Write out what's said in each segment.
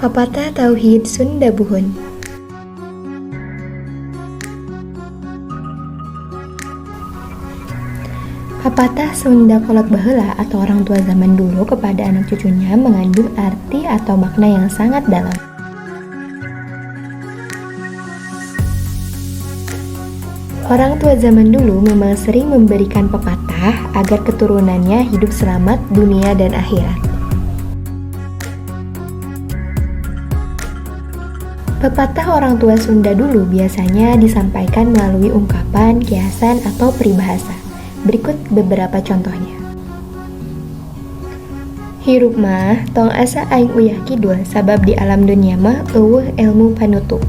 Papatah Tauhid Sunda Buhun. Papatah Sunda kolot baheula atau orang tua zaman dulu kepada anak cucunya mengandung arti atau makna yang sangat dalam. Orang tua zaman dulu memang sering memberikan pepatah agar keturunannya hidup selamat dunia dan akhirat. Pepatah orang tua Sunda dulu biasanya disampaikan melalui ungkapan, kiasan, atau peribahasa. Berikut beberapa contohnya. Hirup mah tong asa aing uyah kidul, sabab di alam dunia mah euweuh elmu panutup.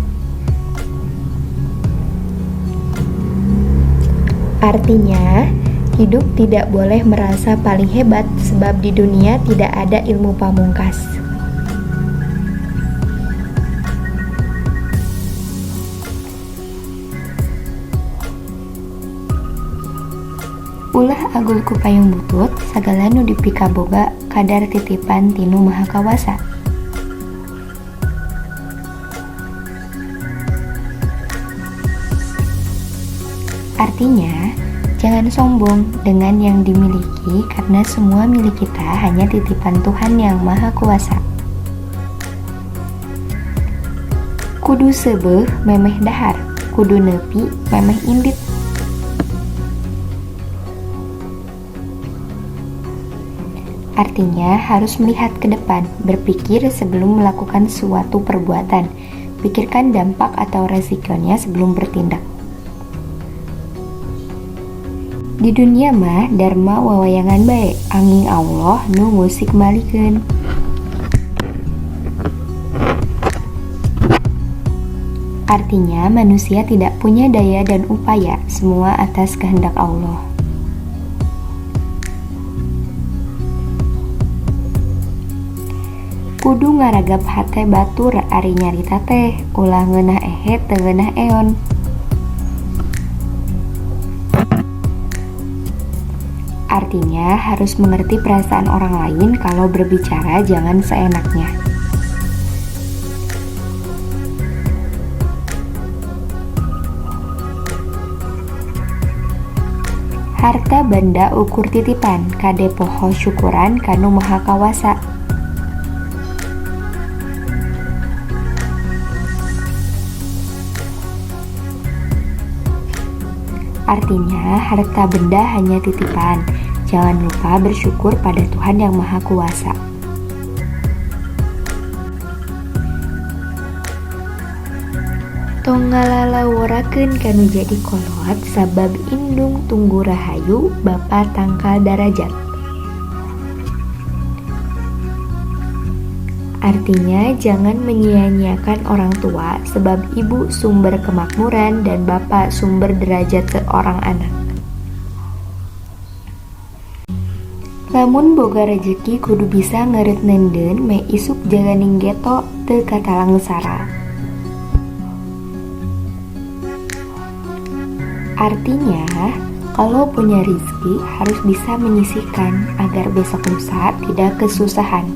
Artinya, hidup tidak boleh merasa paling hebat sebab di dunia tidak ada ilmu pamungkas. Ulah agul ku payung butut, sagala nu dipikaboga kadar titipan ti Nu Maha Kawasa. Artinya, jangan sombong dengan yang dimiliki karena semua milik kita hanya titipan Tuhan Yang Maha Kuasa. Kudu seubeuh memeh dahar, kudu neupi memeh indit. Artinya, harus melihat ke depan, berpikir sebelum melakukan suatu perbuatan. Pikirkan dampak atau resikonya sebelum bertindak. Di dunia mah darma wawayangan bae, anging Allah nu ngusik malikeun. Artinya, manusia tidak punya daya dan upaya, semua atas kehendak Allah. Kudu ngaragap hate batur ari nyarita teh, ulah ngeunah ehe teu ngeunah eon. Artinya, harus mengerti perasaan orang lain, kalau berbicara jangan seenaknya. Harta banda ukur titipan, kade poho syukuran ka Nu Maha Kawasa. Artinya, harta benda hanya titipan. Jangan lupa bersyukur pada Tuhan Yang Maha Kuasa. Tong ngalalaworakeun ka nu jadi kolot, sabab indung tunggu rahayu, bapa tangkal darajat. Artinya, jangan menyia-nyiakan orang tua, sebab ibu sumber kemakmuran dan bapak sumber derajat seorang anak. Lamun boga rejeki kudu bisa ngeureut neundeun meh isuk jaganing geto teu katalangsara. Artinya, kalau punya rizki harus bisa menyisihkan agar besok lusa tidak kesusahan.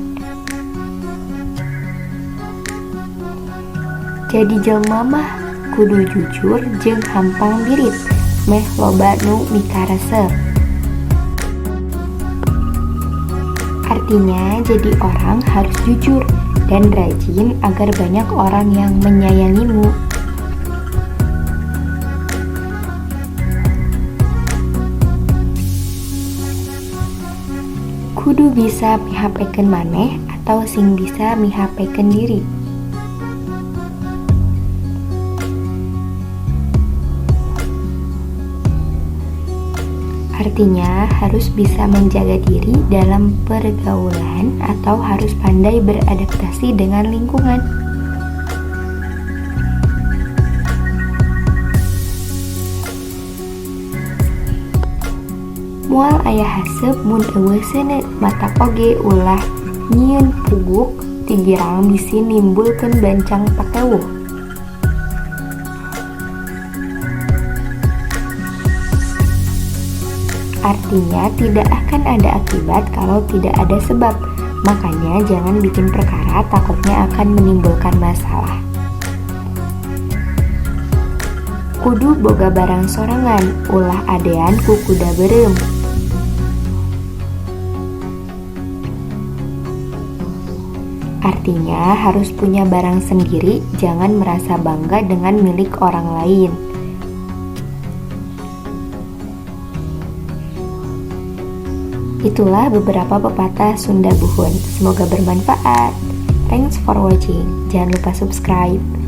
Jadi jelma mah kudu jujur jeung hampang birit, meh loba nu mikaresep. Artinya, jadi orang harus jujur dan rajin agar banyak orang yang menyayangimu. Kudu bisa mihapekeun maneh atau sing bisa mihapekeun diri. Artinya, harus bisa menjaga diri dalam pergaulan atau harus pandai beradaptasi dengan lingkungan. Moal aya haseup mun euweuh seuneu, matak oge ulah nyieun puguk ti girang bisi nimbulkeun bancang pakewuh. Artinya, tidak akan ada akibat kalau tidak ada sebab. Makanya jangan bikin perkara, takutnya akan menimbulkan masalah. Kudu boga barang sorangan, ulah adean ku kuda beureum. Artinya harus punya barang sendiri, jangan merasa bangga dengan milik orang lain. Itulah beberapa pepatah Sunda Buhun. Semoga bermanfaat. Thanks for watching. Jangan lupa subscribe.